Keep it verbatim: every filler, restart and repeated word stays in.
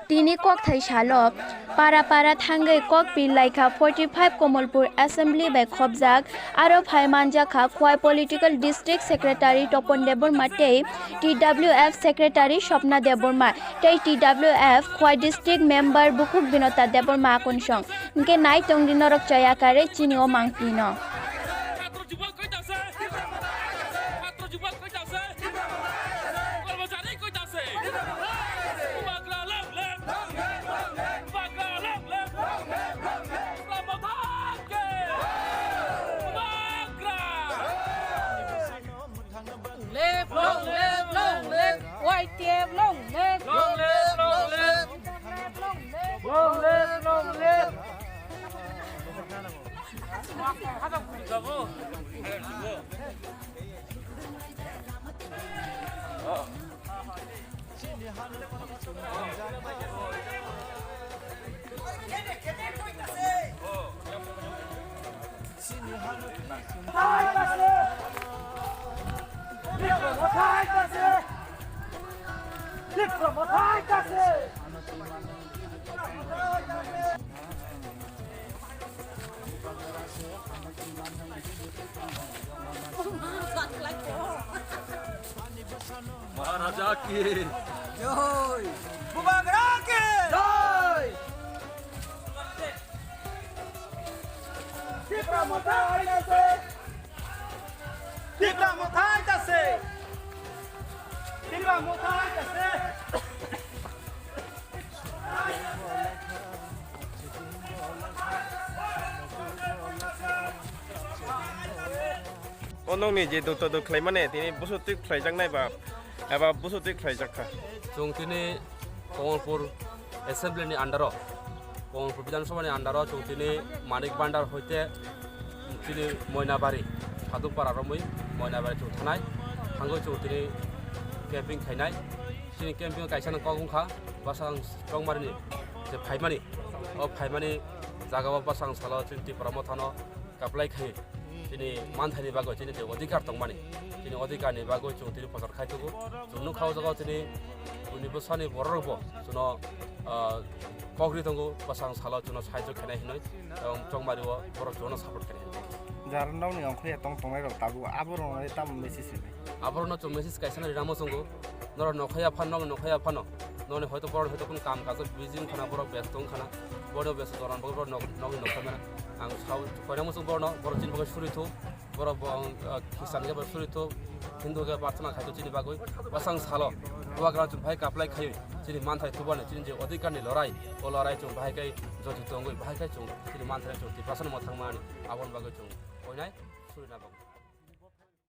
Tini kokthai salo para para thangwi kok pil laikha forty five Komolpur Assembly bai khopjak, aro phai manjakha Khwai Political District Secretary Topon Debbarma tei T W F Secretary Swapna Debbarma tei T W F Khwai District Member Bukhuk Binota Debbarma akonsong. Hwnkhe nai tongdi norok chaya kare chini o mangpli no. Chakri jubak koi ta se? Chakri jubak koi ta se? Kormochari koi ta se? Bubagra long live! Bubagra long live! Bubagra! Live, long live, long live! Y T F long live! Long live, long live! Long live, long live! Maharaja ki jai. Bubagra ki jai. Tipra Motha Aina se. Tipra Motha Aina se. Tipra Motha Aina se. O nokni je dukto duk khlaimani, tini busu twi khlaijaknai ba, eba busu twi khlaijakha. Chwng tini Kamalpur Assembly ni under o, Kamalpur Bidhan Sabha ni under o chwng tini Manik Bhandar hoite chini Moinabari, Sadhupara romwi Moinabari chwng thanai, thangwi chwng tini camping khainai. Chini camping o kaisa no kok wngkha, bwsang chongmari ni je phaimani, o phaimani jaga o bwsang salo chini Tipra Motha no kaplai khai chini manthai ni bagwi chini je odhikar tongmani, chini odhikar ni bagwi chwng tini prochar khai tongo. Chwng nukha o jaga o chini buini bwsani borok rok bo chwngno, ah, kok ri tongo, bwsang salo chwngno sahajyo khainai hinwi, chongmari o borok chwngno support khainai hinwi. Jara nokni ongkhorya tong tongnai rok tabuk abo rok no tamo message hinwi? Abo rok no chwng message kaisa no rina muchungo. Norok nokhaya phano, nokni nokhaya phano. Nokni hoito borok hoito kunu kam kajo busy wngkhana, borok besto wngkhana. Borok besto joran borok nok, nokni nokhai mano. Ang sao koina muchung borok no, borok chini bagwi suri thu. Borok bo, ah, Christian khe bo suri thu. Hindu khe prarthana khai thu chini bagwi. Bwsang salo. Bubagra chwng phai kaplai khai. Chini manthai thubani, chini je odhikar ni lorai. O lorai chwng bahai khai joti tongwi, bahai khai chwng chini manthai chwng Tiprasa no mwthang mani. Aboni bagwi chwng koinai suri na bagwi.